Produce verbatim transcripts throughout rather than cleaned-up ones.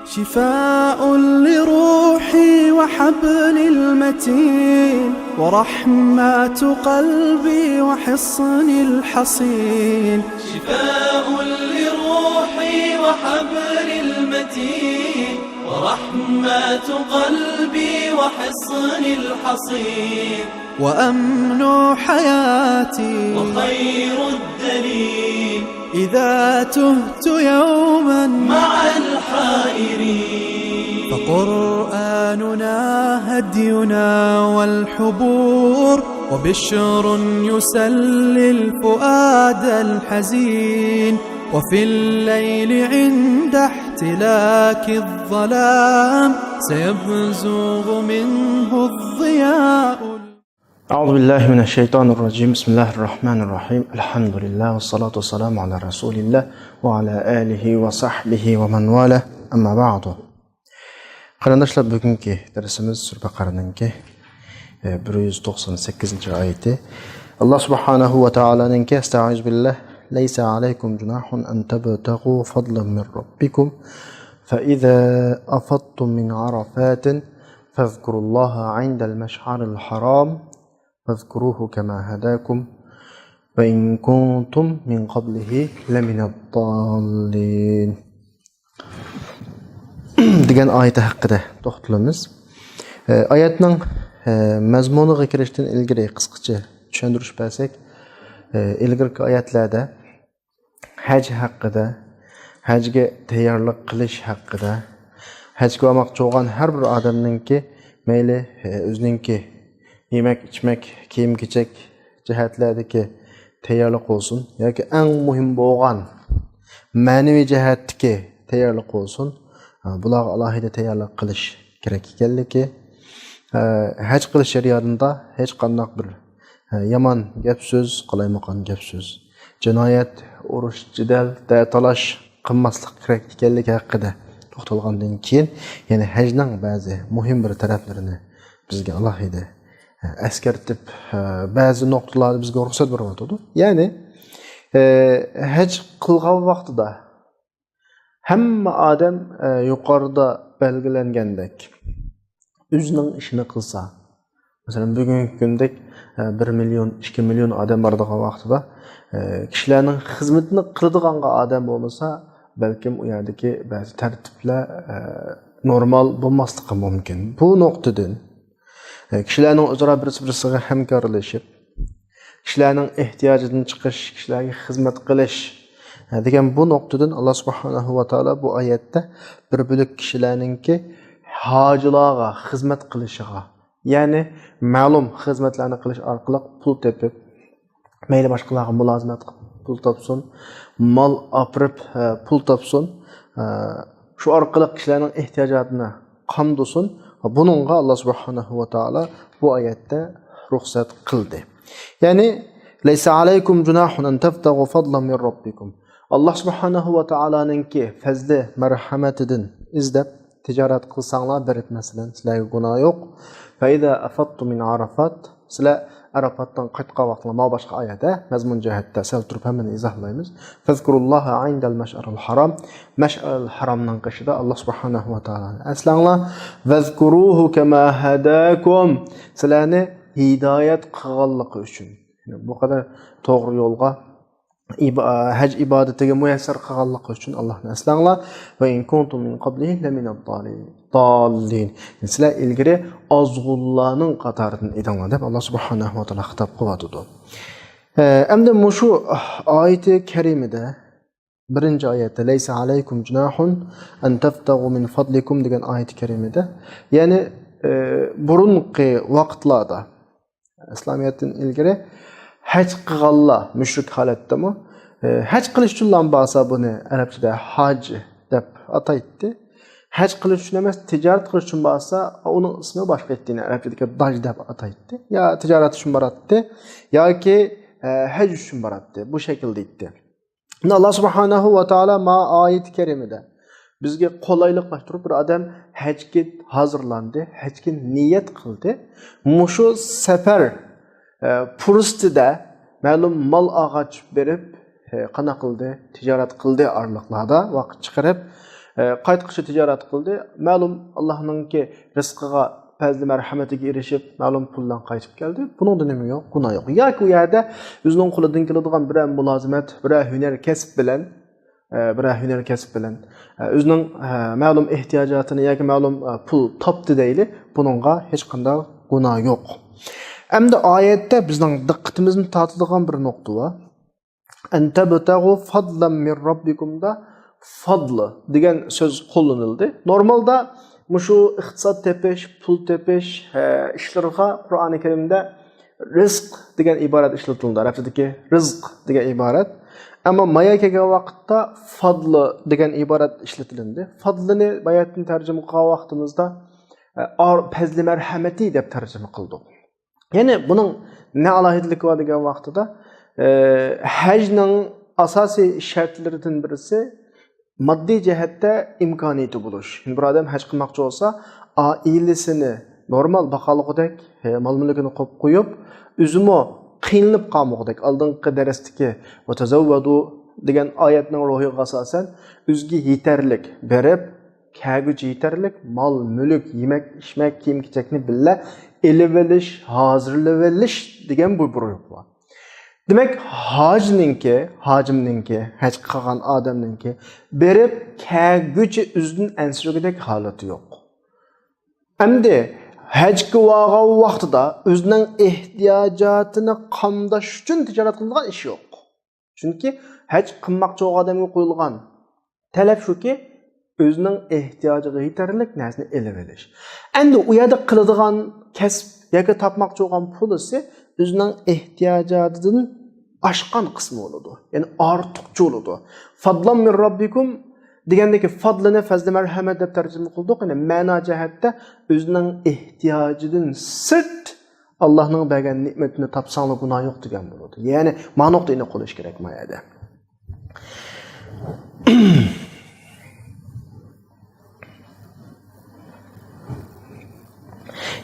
شفاء لروحي وحبل المتين، ورحمة قلبي وحصن الحصين. شفاء لروحي وحبل المتين، ورحمة قلبي وحصن الحصين. وأمن حياتي وخير الدليل، إذا تهت يوما مع الحائرين. فقرآننا هدينا والحبور، وبشر يسلي الفؤاد الحزين. وفي الليل عند احتلاك الظلام، سيبزغ منه الضياء. أعوذ بالله من الشيطان الرجيم. بسم الله الرحمن الرحيم. الحمد لله والصلاة والسلام على رسول الله وعلى آله وصحبه ومن والاه. أما بعد. قېرىنداشلار، بۈگۈنكى دەرسىمىز سۈرە بەقەرىنىڭكى، ئە، بىر يۈز توقسان سەككىزىنچى ئايىتى. ئاللا سۇبھانەھۇ ۋە تائالانىڭكى، أستعيذ بالله، ليس عليكم جناح أن تبتغوا فضلا من ربكم فإذا أفضتم من عرفات فاذكروا الله عند المشعر الحرام واذكروه كما هداكم وإن كنتم من قبله لمن الضالين دېگەن ئايىتى ھەققىدە توختىلىمىز. ئايەتنىڭ مەزمۇنىغا كىرىشتىن ئىلگىرى قىسقىچە چۈشەندۈرۈش بەرسەك، ئىلگىرىكى ئايەتلەردە ھەج ھەققىدە، ھەجگە تەييارلىق قىلىش ھەققىدە، ھەجگە بارماقچى بولغان ھەر بىر ئادەمنىڭكى مەيلى، ئۆزىنىڭكى يېمەك، ئىچمەك، كىيىم-كېچەك جەھەتلەردىكى تەييارلىق بولسۇن ياكى ئەڭ مۇھىم بولغان مەنىۋى جەھەتتىكى تەييارلىق بولسۇن، بۇلارغا ئالاھىدە تەييارلىق قىلىش كېرەك ئىكەنلىكى، ھەج قىلىش جەريانىدا ھېچقانداق بىر يامان گەپ-سۆز، قالايمىقان گەپ-سۆز، جىنايەت، ئۇرۇش، جېدەل، دەتالاش قىلماسلىق كېرەك ئىكەنلىكى ھەققىدە توختالغاندىن كېيىن، يەنە ھەجنىڭ بەزى مۇھىم بىر تەرەپلىرىنى بىزگە ئالاھىدە ئەسكەرتىپ، بەزى نۇقتىلاردا بىزگە رۇخسەت بېرىۋاتىدۇ. يەنى، ھەج قىلغان ۋاقتىدا ھەممە ئادەم، يۇقىرىدا بەلگىلەنگەندەك، ئۆزىنىڭ ئىشىنى قىلسا، مەسىلەن، بۈگۈنكى كۈندەك، بىر مىليون، ئىككى مىليون ئادەم بارىدىغان ۋاقتىدا، كىشىلەرنىڭ خىزمىتىنى قىلىدىغانغا ئادەم بولمىسا، بەلكىم ئۇ يەردىكى بەزى تەرتىپلەر، نورمال بولماسلىقى مۇمكىن. بۇ نۇقتىدىن، كىشىلەرنىڭ ئۆزئارا بىرسى-بىرسىگە ھەمكارلىشىپ، كىشىلەرنىڭ ئېھتىياجىدىن چىقىش، كىشىلەرگە خىزمەت قىلىش، دېگەن بۇ نۇقتىدىن ئاللا سۇبھانەھۇ ۋە تائالا بۇ ئايەتتە بىر بۆلەك كىشىلەرنىڭكى ھاجىلارغا خىزمەت قىلىشىغا، يەنى مەلۇم خىزمەتلەرنى قىلىش ئارقىلىق پۇل تېپىپ، مەيلى باشقىلارغا مۇلازىمەت قىلىپ پۇل تاپسۇن، مال ئاپىرىپ، ئە، پۇل تاپسۇن، ئە، شۇ ئارقىلىق كىشىلەرنىڭ ئېھتىياجاتىنى قامدىسۇن. بۇنىڭغا ئاللا سۇبھانەھۇ ۋە تائالا بۇ ئايەتتە رۇخسەت قىلدى. يەنى، ليس عليكم جناح أن تبتغوا فضلا من ربكم. ئاللا سۇبھانەھۇ ۋە تائالانىڭكى پەزلى مەرھەمىتىدىن ئىزدەپ، تىجارەت قىلساڭلار بېرىپ، مەسىلەن، سىلەرگە گۇناھ يوق. فإذا أفضتم من عرفات، سىلەر ئەرەپاتتىن قايتقان ۋاقتىڭلار، ماۋۇ باشقا ئايەت، ھە، مەزمۇن جەھەتتە سەل تۇرۇپ ھەممىنى ئىزاھلايمىز. فاذكروا الله عند المشعر الحرام، مەشئەرىل ھارامنىڭ قېشىدا ئاللا سۇبھانەھۇ ۋە تائالانى ئەسلەڭلار. واذكروه كما هداكم، سىلەرنى ھىدايەت قىلغانلىقى ئۈچۈن، بۇ قەدەر توغرا يولغا ئىبا-، ھەج ئىبادىتىگە مۇيەسسەر قىلغانلىقى ئۈچۈن ئاللاھنى ئەسلەڭلار. وإن كنتم من قبله لمن الضالين، سىلەر ئىلگىرى ئازغۇنلارنىڭ قاتارىدىن ئىدىڭلار، دەپ ئاللا سۇبھانەھۇ ۋە تائالا خىتاب قىلىۋاتىدۇ. ئە، ئەمدى مۇشۇ ئايىتى كەرىمىدە، بىرىنچى ئايەتتە، ليس عليكم جناح أن تبتغوا من فضلكم دېگەن ئايىتى كەرىمىدە، يەنى، ئە، بۇرۇنقى ۋاقىتلاردا، ئىسلامىيەتتىن ئىلگىرى ھەج قىلغانلار مۈشرىك ھالەتتىمۇ، ئە، ھەج قىلىش ئۈچۈنلا بارسا، بۇنى ئەرەبچىدە ھاج دەپ ئاتايتتى. ھەج قىلىش ئۈچۈن ئەمەس، تىجارەت قىلىش ئۈچۈن بارسا، ئۇنىڭ ئىسمى باشقا ئىدى، ئەرەبچىدىكى داج دەپ ئاتايتتى. يا تىجارەت ئۈچۈن باراتتى، ياكى، ئە، ھەج ئۈچۈن باراتتى. بۇ شەكىلدە ئىدى. ئاللا سۇبھانەھۇ ۋە تائالا ما ئايەت كەرىمىدە بىزگە قولايلىقلاشتۇرۇپ، بىر ئادەم ھەجگە ھازىرلاندى، ھەجگە نىيەت قىلدى. مۇشۇ سەپەر، ئە، پۇرسىتىدە مەلۇم مال ئالغاچ بېرىپ، ئە، قانداق قىلدى؟ تىجارەت قىلدى ئارىلىقلاردا ۋاقىت چىقىرىپ. ئە، قايتقىچە تىجارەت قىلدى. مەلۇم، ئاللانىڭكى رىزقىغا، پەزلى مەرھەمىتىگە ئېرىشىپ، مەلۇم پۇل بىلەن قايتىپ كەلدى. بۇنىڭدا نېمە يوق؟ گۇناھ يوق. ياكى ئۇ يەردە ئۆزىنىڭ قولىدىن كېلىدىغان بىرەر مۇلازىمەت، بىرەر ھۈنەر كەسىپ بىلەن، ئە، بىرەر ھۈنەر كەسىپ بىلەن، ئە، ئۆزىنىڭ، ئە، مەلۇم ئېھتىياجاتىنى ياكى مەلۇم، ئە، پۇل تاپتى دەيلى، بۇنىڭغا ھېچقانداق گۇناھ يوق. ئەمدى ئايەتتە بىزنىڭ دىققىتىمىزنى تارتىدىغان بىر نۇقتا بار. «ئەن تەبتەغۇ فەدلەن مىن رەببىكۇم» دا «فەدل» دېگەن سۆز قوللىنىلدى. نورمالدا مۇشۇ ئىقتىساد تېپىش، پۇل تېپىش، ھە، ئىشلىرىغا قۇرئانى كەرىمدە «رىزق» دېگەن ئىبارەت ئىشلىتىلىدۇ. ئەرەبچىدىكى «رىزق» دېگەن ئىبارەت. ئەمما مايا كەلگەن ۋاقىتتا «فەدل» دېگەن ئىبارەت ئىشلىتىلىندى. «فەدلنى» باياتىن تەرجىمە قىلغان ۋاقتىمىزدا، ئە، ئار-، پەزلى مەرھەمىتى دەپ تەرجىمە قىلدۇق. يەنى بۇنىڭ نە ئالاھىدىلىكى بار دېگەن ۋاقتىدا، ئە، ھەجنىڭ ئاساسىي شەرتلىرىدىن بىرسى ماددىي جەھەتتە ئىمكانىيىتى بولۇش. يەنى بىر ئادەم ھەج قىلماقچى بولسا، ئائىلىسىنى نورمال باقالىغۇدەك، ئە، مال-مۈلكىنى قويۇپ قويۇپ، ئۆزىمۇ قىينىلىپ قالمىغۇدەك. ئالدىنقى دەرستىكى «ۋەتەزەۋۋەدۇ» دېگەن ئايەتنىڭ روھىغا ئاساسەن، ئۆزىگە يېتەرلىك بېرىپ، كەلگۈچە يېتەرلىك مال-مۈلۈك، يېمەك-ئىچمەك، كىيىم-كېچەكنى بىللە ئېلىۋېلىش، ھازىرلىۋېلىش دېگەن بۇ بۇيرۇق بار. دېمەك، ھاجىنىڭكى، ھاجىمنىڭكى، ھەج قىلغان ئادەمنىڭكى بېرىپ كەلگۈچە ئۆزىدىن ئەنسىرىگۈدەك ھالىتى يوق. ئەمدى ھەجگە بارغان ۋاقتىدا ئۆزىنىڭ ئېھتىياجاتىنى قامداش ئۈچۈن تىجارەت قىلىدىغان ئىش يوق. چۈنكى ھەج قىلماقچى بولغان ئادەمگە قويۇلغان تەلەپ شۇكى، ئۆزىنىڭ ئېھتىياجىغا يېتەرلىك نەرسىنى ئېلىۋېلىش. ئەمدى ئۇ يەردە قىلىدىغان كەسىپ ياكى تاپماقچى بولغان پۇلىسى ئۆزىنىڭ ئېھتىياجاتىدىن ئاشقان قىسمى بولىدۇ. يەنى ئارتۇقچە بولىدۇ. «فەدلەن مىن رەببىكۇم» دېگەندىكى «فەدلنى» پەزلى مەرھەمەت دەپ تەرجىمە قىلدۇق. يەنى مەنا جەھەتتە ئۆزىنىڭ ئېھتىياجىدىن سىرت ئاللانىڭ بەرگەن نېمىتىنى تاپساڭلار گۇناھ يوق دېگەن بولىدۇ. يەنى ما نۇقتىنى قويۇش كېرەك ما يەردە.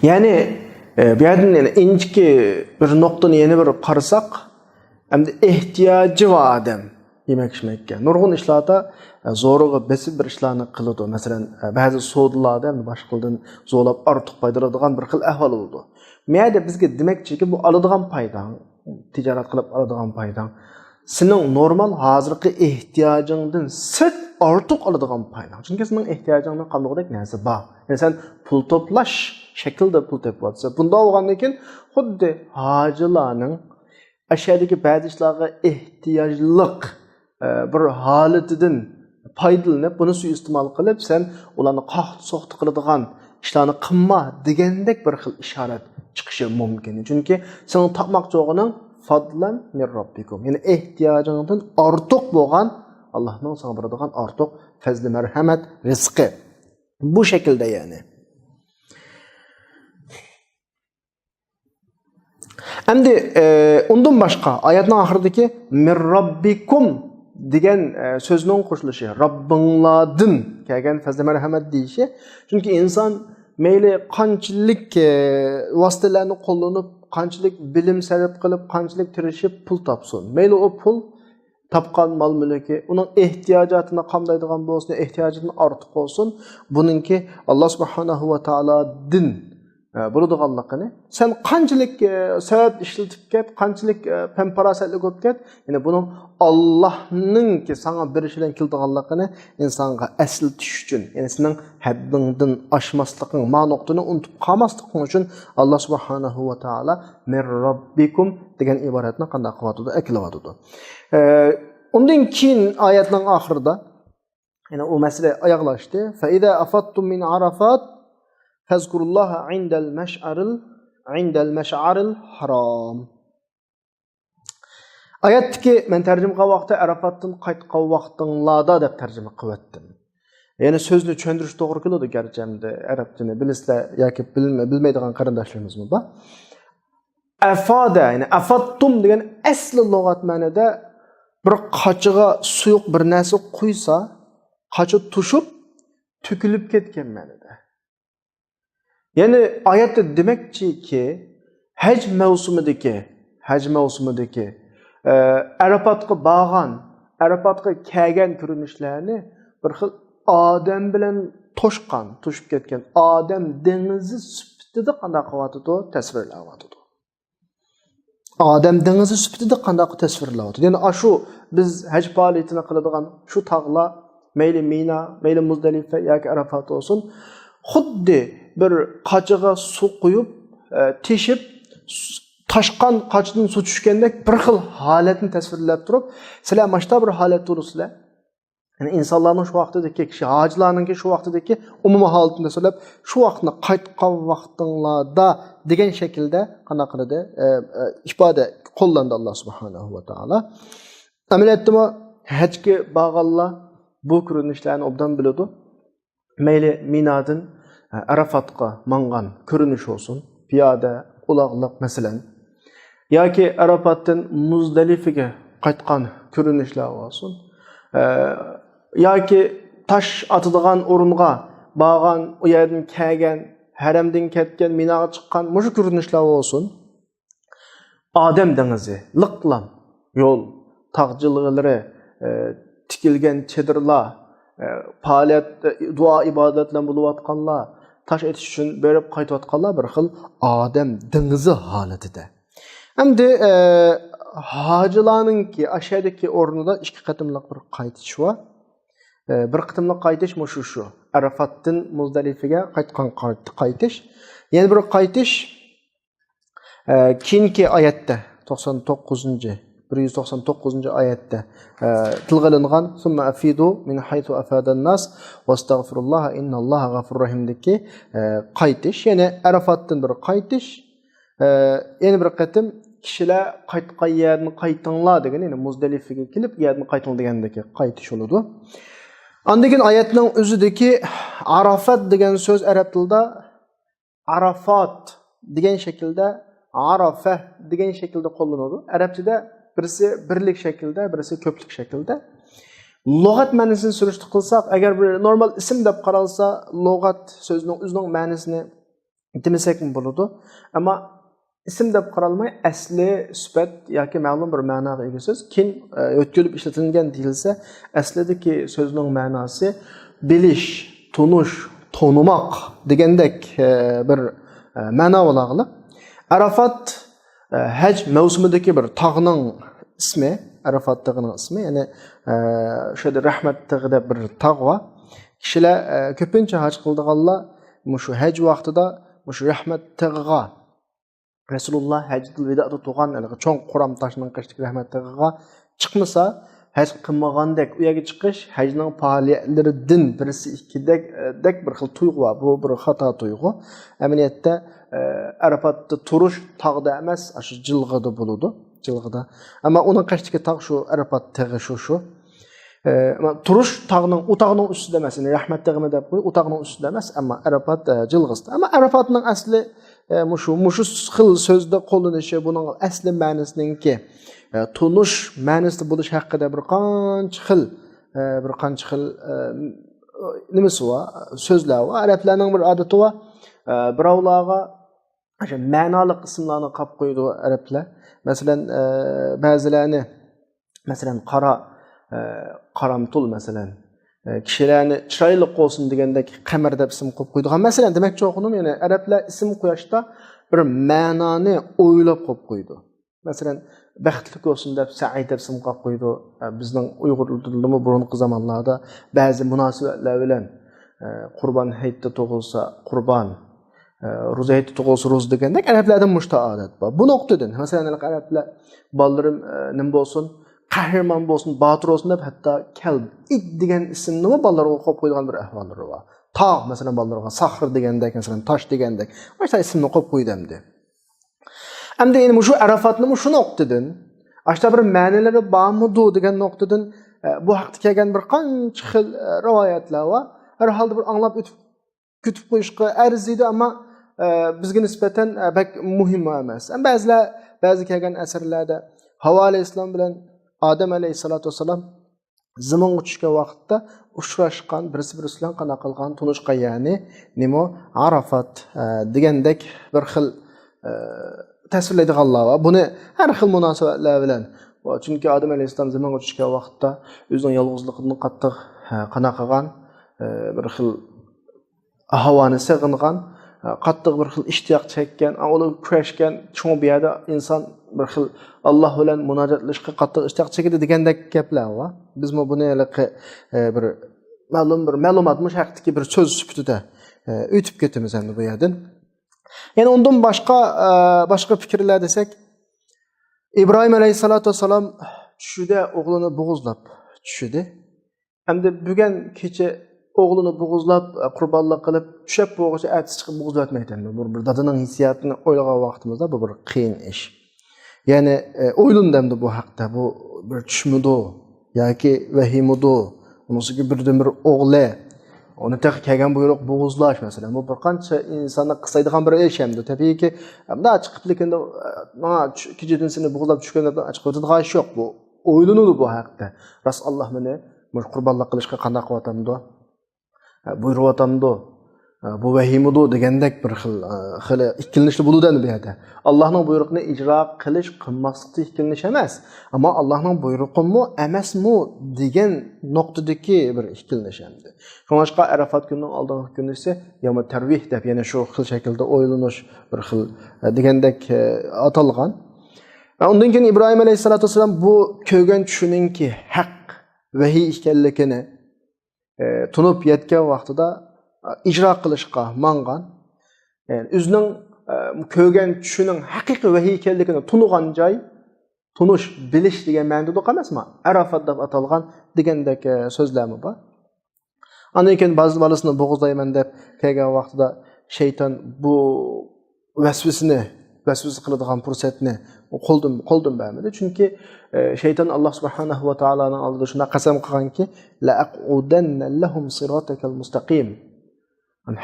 يەنى، ئە، بۇ يەردىن يەنە ئىنچىكە بىر نۇقتىنى يەنە بىر قارىساق، ئەمدى ئېھتىياجى بار ئادەم يېمەك-ئىچمەككە. نۇرغۇن ئىشلاردا، ئە، زورىغا بېسىپ بىر ئىشلارنى قىلىدۇ. مەسىلەن، ئە، بەزى سودىلاردا ئەمدى باشقىلىدىن زورلاپ ئارتۇق پايدىلىنىدىغان بىر خىل ئەھۋال بولىدۇ. مەيەردە بىزگە دېمەكچىكى، بۇ ئالىدىغان پايداڭ، تىجارەت قىلىپ ئالىدىغان پايداڭ سېنىڭ نورمال ھازىرقى ئېھتىياجىڭدىن سىرت ئارتۇق ئالىدىغان پايداڭ. چۈنكى سېنىڭ ئېھتىياجىڭنى قامدىغۇدەك نەرسە بار. يەنى سەن پۇل توپلاش شەكلىدە پۇل تېپىۋاتىسەن. بۇنداق بولغاندىن كېيىن خۇددى ھاجىلارنىڭ ئەشەدىكى بەزى ئىشلارغا ئېھتىياجلىق، ئە، بىر ھالىتىدىن پايدىلىنىپ، بۇنى سۇيىئىستېمال قىلىپ، سەن ئۇلارنى قاقتى-سوقتى قىلىدىغان ئىشلارنى قىلما دېگەندەك بىر خىل ئىشارەت چىقىشى مۇمكىن. چۈنكى سېنىڭ تاپماقچى بولغىنىڭ فەدلەن مىن رەببىكۇم. يەنى ئېھتىياجىڭدىن ئارتۇق بولغان، ئاللانىڭ ساڭا بېرىدىغان ئارتۇق پەزلى مەرھەمەت رىزقى. بۇ شەكىلدە يەنى. ئەمدى، ئە، ئۇندىن باشقا ئايەتنىڭ ئاخىرىدىكى «مىن رەببىكۇم» دېگەن، ئە، سۆزنىڭ قوشۇلۇشى، «رەببىڭلاردىن كەلگەن پەزلى مەرھەمەت» دېيىشى. چۈنكى ئىنسان مەيلى قانچىلىك، ئە، ۋاسىتىلەرنى قوللىنىپ، قانچىلىك بىلىم سەرپ قىلىپ، قانچىلىك تىرىشىپ پۇل تاپسۇن، مەيلى ئۇ پۇل تاپقان مال-مۈلكى ئۇنىڭ ئېھتىياجاتىنى قامدايدىغان بولسۇن، ئېھتىياجىدىن ئارتۇق بولسۇن، بۇنىڭكى ئاللا سۇبھانەھۇ ۋە تائالادىن، ئە، بولىدىغانلىقىنى، سەن قانچىلىك، ئە، سەۋەب ئىشلىتىپ كەت، قانچىلىك، ئە، پەم-پاراسەتلىك بولۇپ كەت، يەنى بۇنىڭ ئاللانىڭكى ساڭا بېرىشى بىلەن كېلىدىغانلىقىنى ئىنسانغا ئەسلىتىش ئۈچۈن، يەنى سېنىڭ ھەددىڭدىن ئاشماسلىقىڭ، ما نۇقتىنى ئۇنتۇپ قالماسلىقىڭ ئۈچۈن ئاللا سۇبھانەھۇ ۋە تائالا «مىن رەببىكۇم» دېگەن ئىبارەتنى قانداق قىلىۋاتىدۇ؟ ئەكېلىۋاتىدۇ. ئە، ئۇندىن كېيىن ئايەتنىڭ ئاخىرىدا، يەنى ئۇ مەسىلە ئاياغلاشتى. «فَإِذَا أَفَضْتُم مِّنْ عَرَفَاتٍ فَاذْكُرُوا اللَّهَ عِندَ الْمَشْعَرِ، عِندَ الْمَشْعَرِ الْحَرَامِ». ئايەتتىكى مەن تەرجىمە قىلغان ۋاقىتتا «ئەرەپاتتىن قايتقان ۋاقتىڭلاردا» دەپ تەرجىمە قىلىۋەتتىم. يەنى سۆزنى چۈشەندۈرۈش توغرا كېلىدۇ، گەرچە ئەمدى ئەرەبچىنى بىلىسىلەر ياكى بىلمە-، بىلمەيدىغان قېرىنداشلىرىمىزمۇ بار. ئەفادە، يەنى ئەفاتتۇم دېگەن ئەسلى لۇغەت مەنىدە بىر قاچىغا سۇيۇق بىر نەرسە قۇيسا، قاچا توشۇپ، تۆكۈلۈپ كەتكەن مەنىدە. يەنى ئايەتتە دېمەكچىكى، ھەج مەۋسۇمىدىكى، ھەج مەۋسۇمىدىكى، ئە، ئەرەپاتقا بارغان، ئەرەپاتقا كەلگەن كۆرۈنۈشلەرنى بىر خىل ئادەم بىلەن توشقان، توشۇپ كەتكەن ئادەم دېڭىزى سۈپىتىدە قانداق قىلىۋاتىدۇ؟ تەسۋىرلەۋاتىدۇ. ئادەم دېڭىزى سۈپىتىدە قانداق تەسۋىرلەۋاتىدۇ؟ يەنى ئاشۇ بىز ھەج پائالىيىتىنى قىلىدىغان شۇ تاغلار، مەيلى مىنا، مەيلى مۇزدەلىفە ياكى ئەرەفات بولسۇن، خۇددى بىر قاچىغا سۇ قۇيۇپ، ئە، تېشىپ، س-، تاشقان قاچىدىن سۇ چۈشكەندەك بىر خىل ھالەتنى تەسۋىرلەپ تۇرۇپ، سىلەر ماشتا بىر ھالەتتە تۇرىسىلەر. يەنى ئىنسانلارنىڭ شۇ ۋاقتىدىكى كىشى، ھاجىلارنىڭكى شۇ ۋاقتىدىكى ئومۇمىي ھالىتىنى تەسۋىرلەپ، شۇ ۋاقىتنى قايتقان ۋاقتىڭلاردا دېگەن شەكىلدە قانداق قىلدى؟ ئە، ئە، ئىپادە قوللاندى ئاللا سۇبھانەھۇ ۋە تائالا. ئەمەلىيەتتىمۇ ھەجگە بارغانلار بۇ كۆرۈنۈشلەرنى ئوبدان بىلىدۇ. مەيلى مىنادىن، ئە، ئەرەفاتقا ماڭغان كۆرۈنۈش بولسۇن، پىيادە، ئۇلاغلىق، مەسىلەن، ياكى ئەرەپاتتىن مۇزدەلىفىگە قايتقان كۆرۈنۈشلەر بولسۇن، ئە، ياكى تاش ئاتىدىغان ئورۇنغا بارغان، ئۇ يەردىن كەلگەن، ھەرەمدىن كەتكەن، مىناغا چىققان مۇشۇ كۆرۈنۈشلەر بولسۇن. ئادەم دېڭىزى، لىقلام يول، تاغ جىلغىلىرى، ئە، تىكىلگەن چېدىرلار، ئە، پائالىيەت، ئە، دۇئا ئىبادەت بىلەن بولۇۋاتقانلار، تاش ئېتىش ئۈچۈن بېرىپ قايتىۋاتقانلار بىر خىل ئادەم دېڭىزى ھالىتىدە. ئەمدى، ئە، ھاجىلارنىڭكى ئاشەدىكى ئورنىدا ئىككى قېتىملىق بىر قايتىش بار. ئە، بىر قېتىملىق قايتىش مۇشۇ شۇ. ئەرەفاتتىن مۇزدەلىفىگە قايتقان قايت-، قايتىش. يەنە بىر قايتىش، ئە، كېيىنكى ئايەتتە، توقسان توققۇزىنچى، بىر يۈز توقسان توققۇزىنچى ئايەتتە، ئە، تىلغا ئېلىنغان، ثم أفيضوا من حيث أفاض الناس واستغفروا الله إن الله غفور رحيم دىكى، ئە، قايتىش، يەنى ئەرەفاتتىن بىر قايتىش، ئە، يەنە بىر قېتىم كىشىلەر قايتقان يەردىن قايتىڭلار دېگەن، يەنى مۇزدەلىفىگە كېلىپ، ئۇ يەردىن قايتىڭلار دېگەندىكى قايتىش بولىدۇ. ئاندىن كېيىن ئايەتنىڭ ئۆزىدىكى ئارافات دېگەن سۆز ئەرەب تىلىدا ئارافات دېگەن شەكىلدە، ئارافە دېگەن شەكىلدە قوللىنىدۇ. ئەرەبچىدە بىرسى بىرلىك شەكىلدە، بىرسى كۆپلۈك شەكىلدە. لۇغەت مەنىسىنى سۈرۈشتە قىلساق، ئەگەر بىر نورمال ئىسىم دەپ قارالسا، لۇغەت سۆزىنىڭ ئۆزىنىڭ مەنىسىنى دېمىسەكمۇ بولىدۇ. ئەمما ئىسىم دەپ قارالماي، ئەسلى سۈپەت ياكى مەلۇم بىر مەناغا ئىگە سۆز. كېيىن، ئە، يۆتكىلىپ ئىشلىتىلگەن دېيىلسە، ئەسلىدىكى سۆزنىڭ مەناسى بىلىش، تونۇش، تونۇماق دېگەندەك، ئە، بىر، ئە، مەنا بولاغلىق. ئەرەفات، ئە، ھەج مەۋسۇمىدىكى بىر تاغنىڭ ئىسمى، ئەرەفات تېغىنىڭ ئىسمى، يەنى، ئە، شۇ يەردە رەھمەت تېغى دەپ بىر تاغ بار. كىشىلەر، ئە، كۆپىنچە ھاج قىلىدىغانلار مۇشۇ ھەج ۋاقتىدا مۇشۇ رەھمەت تېغىغا، رەسۇلۇللا ھەججەتۇل ۋىدائدا تۇرغان ھېلىقى چوڭ قۇرام تاشنىڭ قېشىدىكى رەھمەت تېغىغا چىقمىسا، ھەج قىلمىغاندەك، ئۇ يەرگە چىقىش ھەجنىڭ پائالىيەتلىرىدىن بىرسى ئىكەندەك، دەك بىر خىل تۇيغۇ بار. بۇ بىر خاتا تۇيغۇ. ئەمەلىيەتتە، ئە، ئەرەپاتتا تۇرۇش تاغدا ئەمەس، ئاشۇ جىلغىدا بولىدۇ. جىلغىدا. ئەمما ئۇنىڭ قېشىدىكى تاغ شۇ ئەرەپات تېغى شۇ، شۇ. ئە، ئەمما تۇرۇش تاغنىڭ، ئۇ تاغنىڭ ئۈستىدە ئەمەس، يەنى رەھمەت تېغىمۇ دەپ قوي، ئۇ تاغنىڭ ئۈستىدە ئەمەس، ئەمما ئەرەپات، ئە، جىلغىسىدا. ئەمما ئەرەپاتنىڭ ئەسلى، ئە، مۇشۇ، مۇشۇ خىل سۆزدە قوللىنىشى، بۇنىڭ ئەسلى مەنىسىنىڭكى، ئە، تونۇش مەنىسىدە بولۇش ھەققىدە بىر قانچە خىل، ئە، بىر قانچە خىل، ئە، نېمىسى بار، سۆزلەر بار. ئەرەبلەرنىڭ بىر ئادىتى بار. ئە، بىراۋلارغا ئاشۇ مەنالىق ئىسىملارنى قويۇپ قويىدۇ ئەرەبلەر. مەسىلەن، ئە، بەزىلەرنى، مەسىلەن، قارا، ئە، قارامتۇل، مەسىلەن، ئە، كىشىلەرنى چىرايلىق قىلسۇن دېگەندەك قەمەر دەپ ئىسىم قويۇپ قويىدىغان. مەسىلەن، دېمەكچى بولغىنىم، يەنى ئەرەبلەر ئىسىم قويۇشتا بىر مەنانى ئويلاپ قويۇپ قويىدۇ. مەسىلەن، بەختلىك بولسۇن دەپ سەئىد دەپ ئىسىم قويۇپ قويىدۇ. ئە، بىزنىڭ ئۇيغۇر تىلىدىمۇ بۇرۇنقى زامانلاردا بەزى مۇناسىۋەتلەر بىلەن، ئە، قۇربان ھېيتتا تۇغۇلسا قۇربان، ئە، روزا ھېيتتا تۇغۇلسا روزا دېگەندەك ئەرەبلەردە مۇشۇ ئادەت بار. بۇ نۇقتىدىن، مەسىلەن، ئەرەبلەر بالىلىرىم، ئە، نېمە بولسۇن، قەھرىمان بولسۇن، باتۇر بولسۇن دەپ ھەتتا كەلب، ئىت دېگەن ئىسىمنىمۇ بالىلارغا قويۇپ قويىدىغان بىر ئەھۋاللىرى بار. تاغ، مەسىلەن، بالىلىرىغا ساخرا دېگەندەك، مەسىلەن، تاش دېگەندەك. مۇشۇنداق ئىسىمنى قويۇپ قويدى ئەمدى. ئەمدى يەنە مۇشۇ ئەرەفاتنىمۇ شۇ نۇقتىدىن، ئاشۇنداق بىر مەنىلىرى بارمىدۇ دېگەن نۇقتىدىن، ئە، بۇ ھەقتە كەلگەن بىر قانچە خىل، ئە، رىۋايەتلەر بار. ھەر ھالدا بىر ئاڭلاپ ئۆتۈپ، كۆتۈپ قويۇشقا ئەرزىيدۇ، ئەمما، ئە، بىزگە نىسبەتەن، ئە، بەك مۇھىم ئەمەس. ئەمما بەزىلەر، بەزى كەلگەن ئەسەرلەردە ھاۋا ئەلەيھىسسالام بىلەن ئادەم ئەلەيھىسسالاتۇ ۋەسسالام زېمىنغا چۈشكەن ۋاقىتتا ئۇچراشقان، بىرسى بىرسى بىلەن قانداق قىلغان، تونۇشقان يەرنى نېمە، ئارافات، ئە، دېگەندەك بىر خىل، ئە، تەسۋىرلەيدىغانلار بار. بۇنى ھەر خىل مۇناسىۋەتلەر بىلەن، چۈنكى ئادەم ئەلەيھىسسالام زېمىنغا چۈشكەن ۋاقىتتا ئۆزىنىڭ يالغۇزلۇقىدىن قاتتىق، ئە، قانداق قىلغان، ئە، بىر خىل ھاۋانى سېغىنغان، ئە، قاتتىق بىر خىل ئىشتىياق چەككەن، ئۇلار كۈرەشكەن، شۇڭا بۇ يەردە ئىنسان بىر خىل ئاللا بىلەن مۇناجاتلىشىشقا قاتتىق ئىشتىياق چېكىدى دېگەندەك گەپلەر بار. بىزمۇ بۇنى ھېلىقى، ئە، بىر مەلۇم بىر مەلۇمات، مۇشۇ ھەقتىكى بىر سۆز سۈپىتىدە، ئە، ئۆتۈپ كېتىمىز ئەمدى بۇ يەردىن. يەنە ئۇندىن باشقا، ئە، باشقا پىكىرلەر دېسەك، ئىبراھىم ئەلەيھىسسالاتۇ ۋەسسالام چۈشىدە ئوغلىنى بوغۇزلاپ چۈشىدى. ئەمدى بۈگۈن كېچە ئوغلىنى بوغۇزلاپ، ئە، قۇربانلىق قىلىپ، چۈشەپ بولغۇچە ئەتىسى چىقىپ بوغۇزلاۋەتمەيدۇ. بۇ بىر دادىنىڭ ھېسسىياتىنى ئويلىغان ۋاقتىمىزدا بۇ بىر قىيىن ئىش. يەنى، ئە، ئويلىنىدۇ ئەمدى بۇ ھەقتە. بۇ بىر چۈشمىدۇ ياكى ۋەھىيمىدۇ؟ ئۇنىڭ ئۈستىگە بىردىنبىر ئوغلى. ئۇنى تېخى كەلگەن بۇيرۇق بوغۇزلاش، مەسىلەن. بۇ بىر قانچە ئىنساننى قىستايدىغان بىر ئىش ئەمدى. تەبىئىيكى، مۇنداق چىقىپ، لېكىن، ئە، ماڭا چۈ-، كېچىدىن سېنى بوغۇزلاپ چۈشكەن دەپ چىقىۋېتىدىغان ئىش يوق. بۇ ئويلىنىدۇ بۇ ھەقتە. راست، ئاللا مېنى مۇشۇ قۇربانلىق قىلىشقا قانداق قىلىۋاتامدۇ؟ ئە، بۇيرۇۋاتامدۇ؟ ئە، بۇ ۋەھىيمىدۇ دېگەندەك بىر خىل، ئە، خېلى ئىككىلىنىشلىك بولىدۇ ئەمدى بۇ يەردە. ئاللانىڭ بۇيرۇقىنى ئىجرا قىلىش، قىلماسلىقتا ئىككىلىنىش ئەمەس. ئەمما ئاللانىڭ بۇيرۇقىمۇ ئەمەسمۇ دېگەن نۇقتىدىكى بىر ئىككىلىنىش ئەمدى. شۇڭلاشقا ئەرەفات كۈنىنىڭ ئالدىنقى كۈنىسى يەۋمۇ تەرۋىھ دەپ يەنە شۇ خىل شەكىلدە ئويلىنىش بىر خىل، ئە، دېگەندەك، ئە، ئاتالغان. ئە، ئۇندىن كېيىن ئىبراھىم ئەلەيھىسسالاتۇ ۋەسسالام بۇ كۆرگەن چۈشىنىڭكى ھەق ۋەھىي ئىكەنلىكىنى، ئە، تونۇپ يەتكەن ۋاقتىدا، ئە، ئىجرا قىلىشقا ماڭغان. يەنى ئۆزىنىڭ، ئە، كۆرگەن چۈشىنىڭ ھەقىقىي ۋەھىي ئىكەنلىكىنى تونۇغان جاي، تونۇش، بىلىش دېگەن مەنىدە ئەمەسمۇ، ئەرەفات دەپ ئاتالغان دېگەندەك، ئە، سۆزلەرمۇ بار. ئاندىن كېيىن باز-، بالىسىنى بوغۇزلايمەن دەپ كەلگەن ۋاقتىدا شەيتان بۇ ۋەسۋىسىنى، ۋەسۋىسە قىلىدىغان پۇرسەتنى قولدىن، قولدىن بەرمىدى. چۈنكى، ئە، شەيتان ئاللا سۇبھانەھۇ ۋە تائالانىڭ ئالدىدا شۇنداق قەسەم قىلغانكى، لەئەقئۇدەننە لەھۇم سىراتەكەل مۇستەقىم.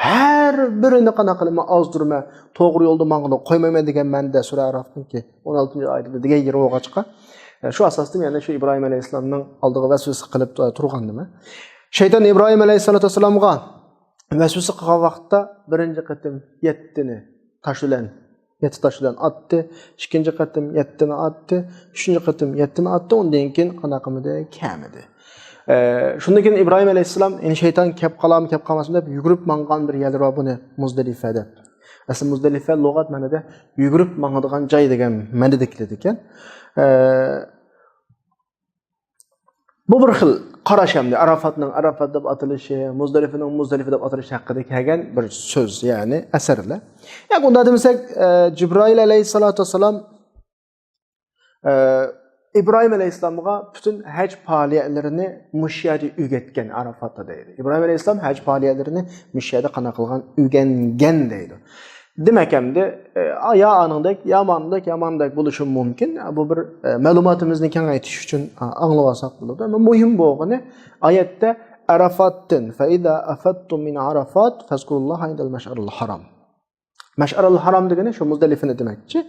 ھەر بىرىنى قانداق قىلىمەن، ئازدۇرىمەن، توغرا يولدا ماڭغىلى قويمايمەن دېگەن مەنىدە سۈرە ئەرافنىڭكى ئون ئالتىنچى ئايىتىدە دېگەن يېرى بولغاچقا، ئە، شۇ ئاساستا يەنە شۇ ئىبراھىم ئەلەيھىسسالامنىڭ ئالدىغا ۋەسۋەسە قىلىپ، ئە، تۇرغان نېمە. شەيتان ئىبراھىم ئەلەيھىسسالاتۇ ۋەسسالامغا ۋەسۋەسە قىلغان ۋاقىتتا بىرىنچى قېتىم يەتتىنى تاش بىلەن، يەتتە تاش بىلەن ئاتتى، ئىككىنچى قېتىم يەتتىنى ئاتتى، ئۈچىنچى قېتىم يەتتىنى ئاتتى، ئۇندىن كېيىن قانداق قىلمىدى؟ كەلمىدى. ئە، شۇندىن كېيىن ئىبراھىم ئەلەيھىسسالام، يەنى شەيتان كەپ قالامۇ، كەپ قالماسمۇ دەپ يۈگۈرۈپ ماڭغان بىر يەرلىرى بار بۇنى مۇزدەلىفە دەپ. ئەسلى مۇزدەلىفە لۇغەت مەنىدە يۈگۈرۈپ ماڭىدىغان جاي دېگەن مەنىدە كېلىدىكەن. ئە، بۇ بىر خىل قاراش ئەمدى. ئەرەفاتنىڭ ئەرەفات دەپ ئاتىلىشى، مۇزدەلىفىنىڭ مۇزدەلىفە دەپ ئاتىلىشى ھەققىدە كەلگەن بىر سۆز، يەنى ئەسەرلەر. ياكى ئۇنداق دېمىسەك، ئە، جىبرائىل ئەلەيھىسسالاتۇ ۋەسسالام، ئە، ئىبراھىم ئەلەيھىسسالامغا پۈتۈن ھەج پائالىيەتلىرىنى مۇشۇ يەردە ئۆگەتكەن، ئەرەفاتتا دەيدۇ. ئىبراھىم ئەلەيھىسسالام ھەج پائالىيەتلىرىنى مۇشۇ يەردە قانداق قىلغان؟ ئۆگەنگەن دەيدۇ. دېمەك ئەمدى، ئە، يا ئانىڭدەك، يا مانىڭدەك، يا مانىڭدەك بولۇشى مۇمكىن. بۇ بىر، ئە، مەلۇماتىمىزنى كېڭەيتىش ئۈچۈن، ئە، ئاڭلىۋالساق بولىدۇ. ئەمما مۇھىم بولغىنى ئايەتتە ئەرەفاتتىن، فەئىزا ئەفەتتۇم مىن ئەرەفات فەزكۇرۇللاھە ئىندەل مەشئەرىل ھارام. مەشئەرىل ھارام دېگىنى شۇ مۇزدەلىفىنى دېمەكچى.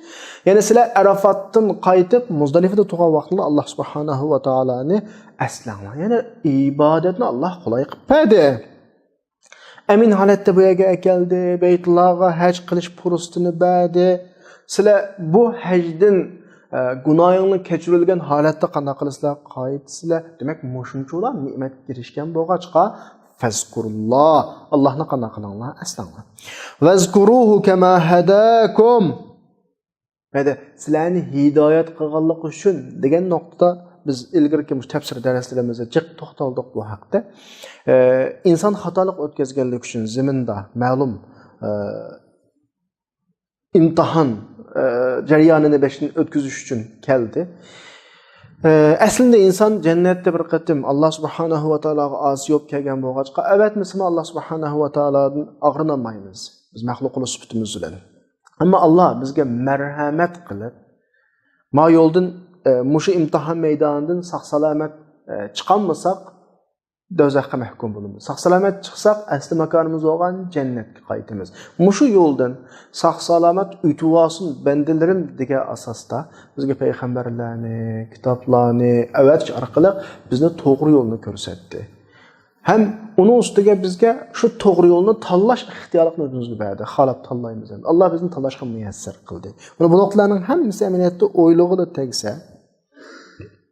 يەنى سىلەر ئەرەفاتتىن قايتىپ مۇزدەلىفىدە تۇرغان ۋاقتىڭلار ئاللا سۇبھانەھۇ ۋە تائالانى ئەسلەڭلار. يەنى ئىبادەتنى ئاللا قولاي قىلىپ بەردى. ئەمىن ھالەتتە بۇ يەرگە ئەكەلدى، بەيتۇللاغا ھەج قىلىش پۇرسىتىنى بەردى. سىلەر بۇ ھەجدىن، ئە، گۇناھىڭلار كەچۈرۈلگەن ھالەتتە قانداق قىلىسىلەر؟ قايتىسىلەر. دېمەك، مۇشۇنچىلا نېمەتكە ئېرىشكەن بولغاچقا، فەزكۇرۇللا، ئاللانى قانداق قىلىڭلار؟ ئەسلەڭلار. ۋەزكۇرۇھۇ كەما ھەداكۇم. مەيدە، سىلەرنى ھىدايەت قىلغانلىقى ئۈچۈن دېگەن نۇقتىدا بىز ئىلگىرىكى مۇشۇ تەپسىر دەرسلىرىمىزدە جىق توختالدۇق بۇ ھەقتە. ئە، ئىنسان خاتالىق ئۆتكەزگەنلىكى ئۈچۈن زېمىندا مەلۇم، ئە، ئىمتىھان، ئە، جەريانىنى بېشىدىن ئۆتكۈزۈش ئۈچۈن كەلدى. ئە، ئەسلىدە ئىنسان جەننەتتە بىر قېتىم ئاللا سۇبھانەھۇ ۋە تائالاغا ئاسىي بولۇپ كەلگەن بولغاچقا، ئەۋەتمىسىمۇ ئاللا سۇبھانەھۇ ۋە تائالادىن ئاغرىنالمايمىز. بىز مەخلۇق بولۇش سۈپىتىمىز بىلەن. ئەمما ئاللا بىزگە مەرھەمەت قىلىپ، ما يولدىن، ئە، مۇشۇ ئىمتىھان مەيدانىدىن ساق-سالامەت، ئە، چىقالمىساق، دوزاخقا مەھكۇم بولىمىز. ساق-سالامەت چىقساق، ئەسلى ماكانىمىز بولغان جەننەتكە قايتىمىز. مۇشۇ يولدىن ساق-سالامەت ئۆتۈۋالسۇن بەندىلىرىم دېگەن ئاساستا بىزگە پەيغەمبەرلەرنى، كىتابلارنى ئەۋەتىش ئارقىلىق بىزنى توغرا يولنى كۆرسەتتى. ھەم ئۇنىڭ ئۈستىگە بىزگە شۇ توغرا يولنى تاللاش ئىختىيارلىقىنى ئۆزىمىزگە بەردى. خالاپ تاللايمىز ئەمدى. ئاللا بىزنى تاللاشقا مۇيەسسەر قىلدى. مانا بۇ نۇقتىلارنىڭ ھەممىسى ئەمەلىيەتتە ئويلىغىلى تەگسە،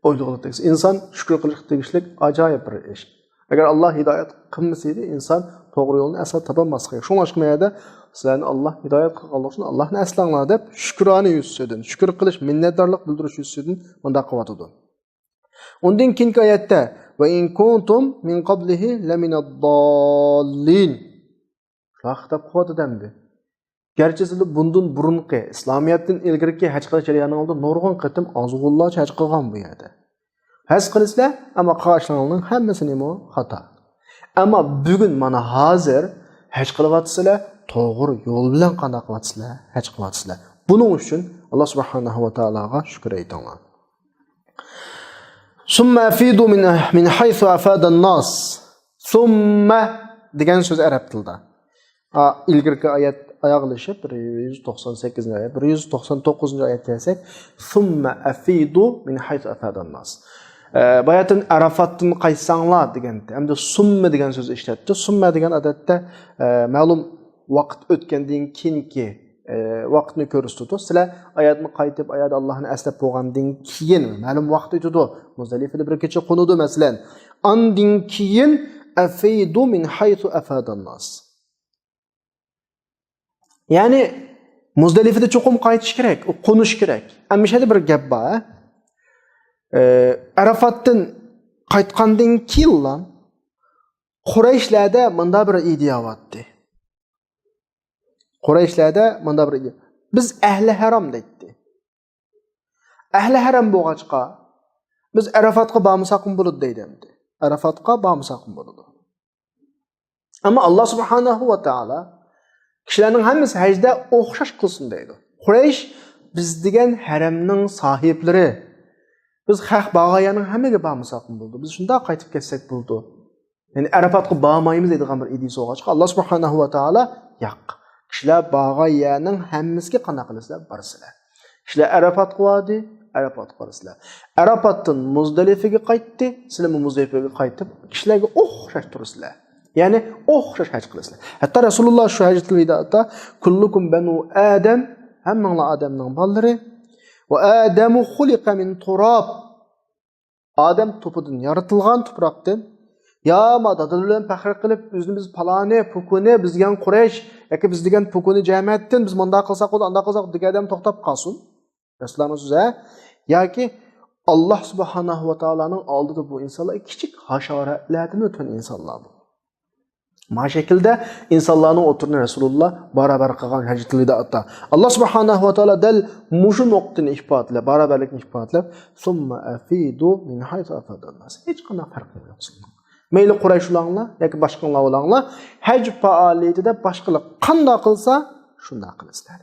ئويلىغىلى تەگسە، ئىنسان شۈكۈر قىلىشقا تېگىشلىك ئاجايىپ بىر ئىش. ئەگەر ئاللا ھىدايەت قىلمىسىدى، ئىنسان توغرا يولنى ئەسلا تاپالماسلىق ئىدى. شۇڭلاشقا مەيەدە سىلەرنى ئاللا ھىدايەت قىلغانلىقى ئۈچۈن ئاللانى ئەسلەڭلار دەپ، شۈكرانە يۈزىسىدىن، شۈكۈر قىلىش، مىننەتدارلىق بىلدۈرۈش يۈزىسىدىن مۇنداق قىلىۋاتىدۇ. ئۇندىن كېيىنكى ئايەتتە، «ۋە ئىن كۇنتۇم مىن قابلىھى لەمىنەدداللىن.» شۇنداق خىتاب قىلىۋاتىدۇ ئەمدى. گەرچە سىلەر بۇندىن بۇرۇنقى، ئىسلامىيەتتىن ئىلگىرىكى ھەج قىلىش جەريانىڭلاردا نۇرغۇن قېتىم ئازغۇنلارچە ھەج قىلغان بۇ يەردە. ھەج قىلىسىلەر، ئەمما قىلغان ئىشلىرىڭلارنىڭ ھەممىسى نېمە؟ خاتا. ئەمما بۈگۈن مانا ھازىر ھەج قىلىۋاتىسىلەر، توغرا يول بىلەن قانداق قىلىۋاتىسىلەر؟ ھەج قىلىۋاتىسىلەر. بۇنىڭ ئۈچۈن ئاللا سۇبھانەھۇ ۋە تائالاغا شۈكۈر ئېيتىڭلار. ثم أفيضوا من، من حيث أفاض الناس. ثم دېگەن سۆز ئەرەب تىلىدا. ئا، ئىلگىرىكى ئايەت ئاياغلىشىپ، بىر يۈز توقسان سەككىزىنچى ئايەت، بىر يۈز توقسان توققۇزىنچى ئايەت كەلسەك، ثم أفيضوا من حيث أفاض الناس. ئە، باياتىن ئەرەفاتتىن قايتساڭلار دېگەن. ئەمدى ثم دېگەن سۆز ئىشلەتتى. ثم دېگەن ئادەتتە، ئە، مەلۇم ۋاقىت ئۆتكەندىن كېيىنكى، ئە، ۋاقىتنى كۆرسىتىدۇ. سىلەر ئايەتنى قايتىپ، ئايەتتە ئاللانى ئەسلەپ بولغاندىن كېيىن، مەلۇم ۋاقىت ئۆتىدۇ. مۇزدەلىفىدە بىر كېچە قونىدۇ، مەسىلەن. ئاندىن كېيىن، أفيضوا من حيث أفاض الناس. يەنى مۇزدەلىفىدە چوقۇم قايتىش كېرەك، قونۇش كېرەك. ئەمما شۇ يەردە بىر گەپ بار. ئە، ئەرەفاتتىن قايتقاندىن كېيىنلا قۇرەيشلەردە مۇنداق بىر ئىدىيە بارتتى. قۇرەيشلەردە مۇنداق بىر ئىدىيە. بىز ئەھلى ھەرەم دەيتتى. ئەھلى ھەرەم بولغاچقا، بىز ئەرەفاتقا بارمىساقمۇ بولىدۇ دەيدۇ ئەمدى. ئەرەفاتقا بارمىساقمۇ بولىدۇ. ئەمما ئاللا سۇبھانەھۇ ۋە تائالا كىشىلەرنىڭ ھەممىسى ھەجدە ئوخشاش قىلسۇن دەيدۇ. قۇرەيش، بىز دېگەن ھەرەمنىڭ ساھىبلىرى. بىز خەق بارغان يەرنىڭ ھەممىگە بارمىساقمۇ بولىدۇ. بىز شۇنداق قايتىپ كەتسەك بولىدۇ. يەنى ئەرەپاتقا بارمايمىز دەيدىغان بىر ئىدىيە سولغاچقا، ئاللا سۇبھانەھۇ ۋە تائالا، ياق. كىشىلەر بارغان يەرنىڭ ھەممىسىگە قانداق قىلىسىلەر؟ بارىسىلەر. كىشىلەر ئەرەپاتقا باردى، ئەرەپاتقا بارىسىلەر. ئەرەپاتتىن مۇزدەلىپىگە قايتتى، سىلەرمۇ مۇزدەلىپىگە قايتىپ، كىشىلەرگە ئوخشاش تۇرىسىلەر. يەنى ئوخشاش ھەج قىلىسىلەر. ھەتتا رەسۇلۇللا شۇ ھەججەتۇل ۋىدائدا، «كۇللۇكۇم بەنۇ ئادەم»، ھەممىڭلار ئادەمنىڭ بالىلىرى. «ۋە ئادەمۇ خۇلىقە مىن تۇراب». ئادەم توپىدىن يارىتىلغان، تۇپراقتىن. يا ما دادىلىرى بىلەن پەخىر قىلىپ، ئۆزىنى بىز پالانى، پۇكۇنى، بىز دېگەن قۇرەيش ياكى بىز دېگەن پۇكۇنى جەمەتتىن، بىز مۇنداق قىلساق بولىدۇ، ئانداق قىلساق بولىدۇ دېگەن ئادەم توختاپ قالسۇن. رەسۇلۇللانىڭ سۆزى، ھە؟ ياكى ئاللا سۇبھانەھۇ ۋە تائالانىڭ ئالدىدا بۇ ئىنسانلار كىچىك ھاشارەتلەردىنمۇ تۆۋەن ئىنسانلار بۇ. ما شەكىلدە ئىنسانلارنىڭ ئوتتۇرىنى رەسۇلۇللا باراۋەر قىلغان ھەججەتۇل ۋىدائدا. ئاللا سۇبھانەھۇ ۋە تائالا دەل مۇشۇ نۇقتىنى ئىپادىلەپ، باراۋەرلىكنى ئىپادىلەپ، ثم أفيضوا من حيث أفاض الناس. ھېچقانداق پەرق يوق. مەيلى قۇرەيش بولاڭلار ياكى باشقىلار بولاڭلار، ھەج پائالىيىتىدە باشقىلار قانداق قىلسا، شۇنداق قىلىسىلەر.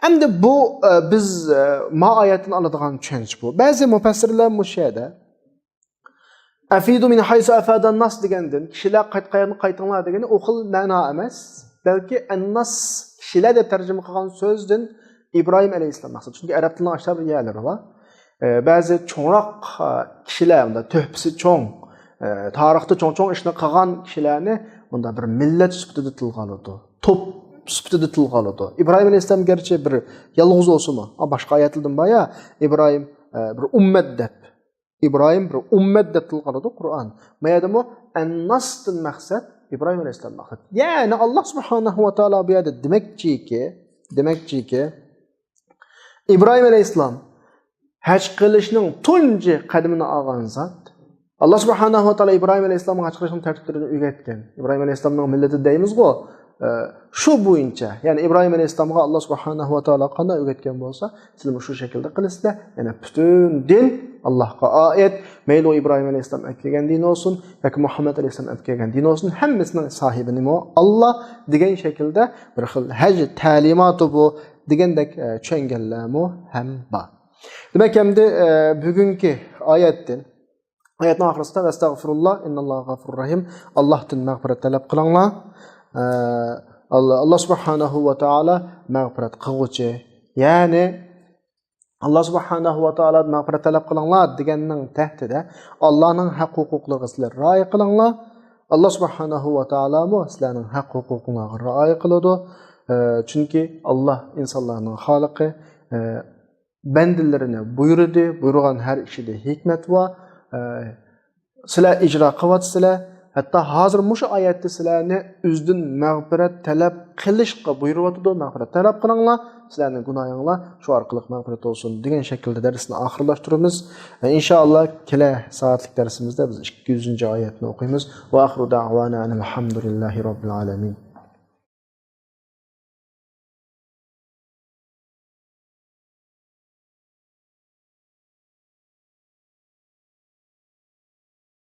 ئەمدى بۇ، ئە، بىز، ئە، ما ئايەتتىن ئالىدىغان چۈشەنچە بۇ. بەزى مۇپەسسىرلەر مۇشۇ يەردە، «أفيضوا من حيث أفاض الناس» دېگەندىن، «كىشىلەر قايتقان يەردىن قايتىڭلار» دېگىنى ئۇ خىل مەنا ئەمەس. بەلكى «ئەنناس» كىشىلەر دەپ تەرجىمە قىلغان سۆزدىن ئىبراھىم ئەلەيھىسسالام مەقسەت. چۈنكى ئەرەب تىلىنىڭ ئاشۇنداق بىر يەرلىرى بار. ئە، بەزى چوڭراق، ئە، كىشىلەر، مۇنداق تۆھپىسى چوڭ، ئە، تارىختا چوڭ-چوڭ ئىشنى قىلغان كىشىلەرنى مۇنداق بىر مىللەت سۈپىتىدە تىلغا ئالىدۇ. توپ سۈپىتىدە تىلغا ئالىدۇ. ئىبراھىم ئەلەيھىسسالام گەرچە بىر يالغۇز بولسىمۇ، ئا، باشقا ئايەتلەردىن بار يا، ئىبراھىم، ئە، بىر ئۈممەت دەپ. ئىبراھىم بىر ئۈممەت دەپ تىلغا ئالىدۇ قۇرئان. ما يەردىمۇ ئەنناستىن مەقسەت ئىبراھىم ئەلەيھىسسالام مەقسەت. يەنى ئاللا سۇبھانەھۇ ۋە تائالا بۇ يەردە دېمەكچىكى، دېمەكچىكى، ئىبراھىم ئەلەيھىسسالام ھەج قىلىشنىڭ تۇنجى قەدىمىنى ئالغان زات. ئاللا سۇبھانەھۇ ۋە تائالا ئىبراھىم ئەلەيھىسسالامغا ھەج قىلىشنىڭ تەرتىپلىرىنى ئۆگەتكەن. ئىبراھىم ئەلەيھىسسالامنىڭ مىللىتى دەيمىزغۇ، ئە، شۇ بويىچە، يەنى ئىبراھىم ئەلەيھىسسالامغا ئاللا سۇبھانەھۇ ۋە تائالا قانداق ئۆگەتكەن بولسا، سىلەرمۇ شۇ شەكىلدە قىلىسىلەر. يەنى پۈتۈن دىن ئاللاغا ئائىت. مەيلى ئۇ ئىبراھىم ئەلەيھىسسالام ئەپ كەلگەن دىن بولسۇن ياكى مۇھەممەد ئەلەيھىسسالام ئەپ كەلگەن دىن بولسۇن، ھەممىسىنىڭ ساھىبى نېمە؟ ئاللا دېگەن شەكىلدە بىر خىل ھەج تەلىماتى بۇ دېگەندەك، ئە، چۈشەنگەنلەرمۇ ھەم بار. دېمەك، ئەمدى، ئە، بۈگۈنكى ئايەتتىن، ئايەتنىڭ ئاخىرىسىدا، «ۋەستەغفىرۇللا، ئىنناللاھە غەفۇرۇر رەھىم»، ئاللاھتىن مەغپىرەت تەلەپ قىلىڭلار. ئە، ئاللا، ئاللا سۇبھانەھۇ ۋە تائالا مەغپىرەت قىلغۇچى. يەنى، ئاللا سۇبھانەھۇ ۋە تائالادىن مەغپىرەت تەلەپ قىلىڭلار دېگەننىڭ تەھتىدە، ئاللانىڭ ھەق ھوقۇقلىرىغا سىلەر رىئايە قىلىڭلار. ئاللا سۇبھانەھۇ ۋە تائالامۇ سىلەرنىڭ ھەق ھوقۇقۇڭلارغا رىئايە قىلىدۇ. ئە، چۈنكى ئاللا ئىنسانلارنىڭ خالىقى، ئە، بەندىلىرىنى بۇيرۇدى، بۇيرۇغان ھەر ئىشىدا ھېكمەت بار. ئە، سىلەر ئىجرا قىلىۋاتىسىلەر. ھەتتا ھازىر مۇشۇ ئايەتتە سىلەرنى ئۆزىدىن مەغپىرەت تەلەپ قىلىشقا بۇيرۇۋاتىدۇ. مەغپىرەت تەلەپ قىلىڭلار، سىلەرنىڭ گۇناھىڭلار شۇ ئارقىلىق مەغپىرەت بولسۇن دېگەن شەكىلدە دەرسنى ئاخىرلاشتۇرىمىز. ئىنشائاللا، كېلەر سائەتلىك دەرسىمىزدە بىز ئىككى يۈزىنچى ئايەتنى ئوقۇيمىز. ۋە ئاخىرۇ دەئۋانا ئەنىل ھەمدۇلىللاھى رەببىل ئالەمىن.